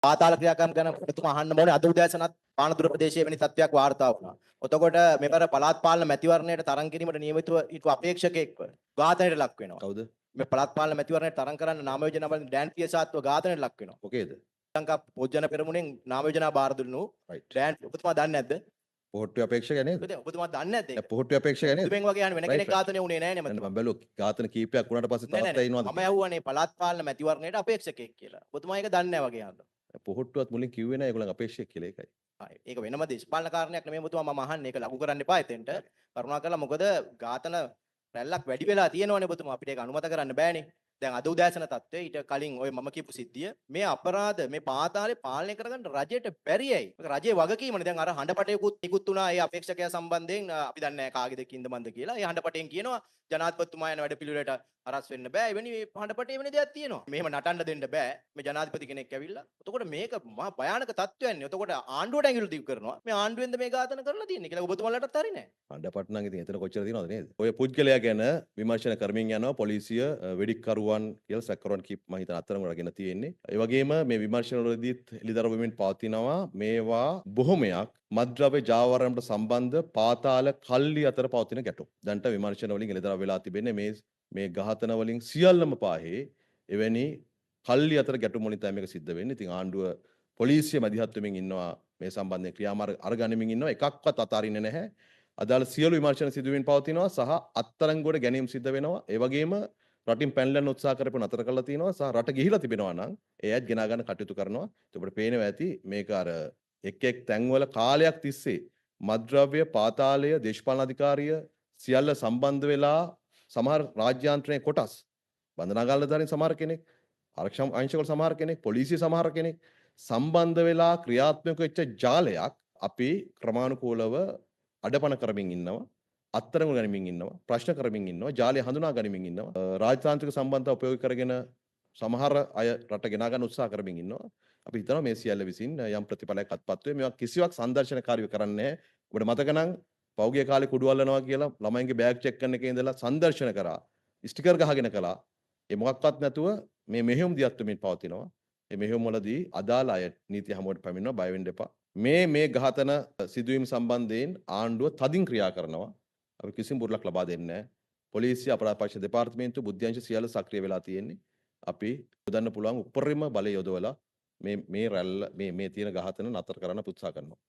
පාතාල ක්‍රියාකාරකම් ගැන ඔබතුමා අහන්න ඕනේ. අද උදෑසනත් පානදුර ප්‍රදේශයේ වෙනි තත්ත්වයක් වාර්තා වුණා. එතකොට මෙවර පළාත් පාලන මැතිවරණයට තරඟ කිරීමට නියමිතව හිටු අපේක්ෂකෙක්ව ඝාතනයට ලක් වෙනවා. කවුද? මේ පළාත් පාලන මැතිවරණයට තරඟ කරන්න නාම යෝජනා වලින් ඩෑන් පියසාත්ව ඝාතනයට ලක් වෙනවා. මොකේද? ලංකා පොජ්ජන පෙරමුණෙන් නාම යෝජනා බාර දුන්නු ඩෑන් ඔබතුමා දන්නේ නැද්ද? පොහොට්ටුවේ අපේක්ෂක නේද? ඔබතුමා දන්නේ නැද්ද ඒක? පොහොට්ටුවේ අපේක්ෂක නේද? පුදුමෙන් වගේ අහන්නේ වෙන කෙනෙක් ඝාතනය වුණේ නෑ නේ මම බැලුවා ඝාතන කීපයක් වුණාට පස්සේ තවත් ඇයි ඉනවද? මම ඇහුවානේ පළාත් පාලන මැතිවරණයට අපේක්ෂකෙක් කියලා. ඔබතුමා ඒක දන්නේ නෑ වගේ අහනවා. පොහොට්ටුවත් මුලින් කිව්වේ නෑ ඒගොල්ලන් අපේක්ෂකෙක් කියලා ඒකයි. ඒක වෙනම දේශපාලන කාරණයක් නෙමෙයි ඔබතුමා මම අහන්නේ. ඒක ලඝු කරන්න එපා එතෙන්ට. කරුණාකරලා මොකද ඝාතන රැල්ලක් වැඩි වෙලා තියෙනවනේ ඔබතුමා. අපිට ඒක අනුමත කරන්න බෑනේ. දැන් අද උදෑසන තත්ත්වය ඊට කලින් ඔය මම කියපු සිද්ධිය මේ අපරාධ මේ පාතාලේ පාලනය කරගන්න රජයට බැරි ඇයි? මේක රජයේ වගකීමනේ. දැන් අර හඬපටයකුත් නිකුත් වුණා ඒ අපේක්ෂකයා සම්බන්ධයෙන් අපි දන්නේ නැහැ කාගේද කින්ද මන්ද කියලා. ඒ හඬපටයෙන් කියනවා ජනාධිපතිතුමා යන වැඩපිළිවෙලට අරස් වෙන්න බෑ. එවැනි මේ හඬපටේ එවැනි දෙයක් තියෙනවා. මෙහෙම නටන්න දෙන්න බෑ. මේ ජනාධිපති කෙනෙක් ඇවිල්ලා. එතකොට මේක මහා භයානක තත්ත්වයක් නේ. එතකොට ආණ්ඩුවට ඇඟිලි දික් කරනවා. මේ ආණ්ඩුවෙන්ද මේ ඝාතන කරලා තියෙන්නේ කියලා ඔබතුමාලටත් හරි නෑ. හඬපට නම් ඉතින් එතන කොච්චර තියෙනවද නේද? ඔය පුද්ගලයා ගැන විමර්ශන කරමින් යනවා පොලිසිය වෙඩික්කරුවන් කියලා සැකකරුවන් කීප මම හිතන අත්අඩංගුවට අරගෙන තියෙන්නේ. ඒ වගේම මේ විමර්ශන වලදීත් එළිදරව් වෙමින් පවතිනවා මේවා බොහොමයක් මත්ද්‍රව්‍ය ජාවාරම්ට සම්බන්ධ පාතාල කල්ලි අතර පවතින ගැටුම්. දැන්ට විමර්ශන වලින් එළිදරව් වෙලා තිබෙන්නේ මේ මේ ඝාතන වලින් සියල්ලම පාහේ එවැනි කල්ලි අතර ගැටුම් වලින් තමයි මේක සිද්ධ වෙන්නේ. ඉතින් ආණ්ඩුව පොලිසිය මැදිහත් වෙමින් ඉන්නවා මේ සම්බන්ධයෙන් ක්‍රියාමාර්ග අරගනිමින් ඉන්නවා. එකක්වත් අතාරින්නේ නැහැ. අදාළ සියලු විමර්ශන සිදුවෙමින් පවතිනවා සහ අත්අඩංගුවට ගැනීම සිද්ධ වෙනවා. ඒ වගේම රටින් පැනලා යන්න උත්සාහ කරපු නතර කරලා තිනවා සහ රට ගිහිලා තිබෙනවා නම් ඒ අයත් ගෙනා ගන්න කටයුතු කරනවා. එතකොට පේනවා ඇති මේක අර එක් එක් තැන්වල කාලයක් තිස්සේ මත්ද්‍රව්‍ය පාතාලය දේශපාලන අධිකාරිය සියල්ල සම්බන්ධ වෙලා සමහර රාජ්‍යාන්ත්‍රණයේ කොටස් බන්ධනාගාර නිලධාරීන් සමහර කෙනෙක්, ආරක්ෂක අංශවල සමහර කෙනෙක්, පොලිසිය සමහර කෙනෙක් සම්බන්ධ වෙලා ක්‍රියාත්මක වෙච්ච ජාලයක් අපි ක්‍රමානුකූලව අඩපණ කරමින් ඉන්නවා, අත්අඩංගු ගනිමින් ඉන්නවා, ප්‍රශ්න කරමින් ඉන්නවා, ජාලය හඳුනා ගනිමින් ඉන්නවා, රාජතාන්ත්‍රික සම්බන්ධතා උපයෝගී කරගෙන සමහර අය රට ගෙනා ගන්න උත්සාහ කරමින් ඉන්නවා. අපි හිතනවා මේ සියල්ල විසින් යම් ප්‍රතිඵලයක් අත්පත් වේ. මේවා කිසිවක් සංදර්ශනකාරීව කරන්නේ නැහැ. ඔබට මතක නම් පෞගිය කාලේ කුඩු අල්ලනවා කියලා ළමයින්ගේ බෑග් චෙක් කරන එකේ ඉඳලා සංදර්ශන කරා, ස්ටිකර් ගහගෙන කළා. ඒ මොකක්වත් නැතුව මේ මෙහෙයුම් දියත් වෙමින් පවතිනවා. මේ මෙහෙයුම් වලදී අදාළ අය නීති හමුවට පැමිණෙනවා. බය වෙන්න එපා. මේ මේ ඝාතන සිදුවීම් සම්බන්ධයෙන් ආණ්ඩුව තදින් ක්‍රියා කරනවා. අපි කිසිම බුරුලක් ලබා දෙන්නේ නැහැ. පොලිසිය, අපරාධ පරීක්ෂණ දෙපාර්තමේන්තුව, බුද්ධ්‍යංශ සියල්ල සක්‍රිය වෙලා තියෙන්නේ. අපි යොදන්න පුළුවන් උපරිම බලය යොදවලා මේ මේ රැල්ල මේ මේ තියෙන ඝාතන නතර කරන්න උත්සාහ කරනවා.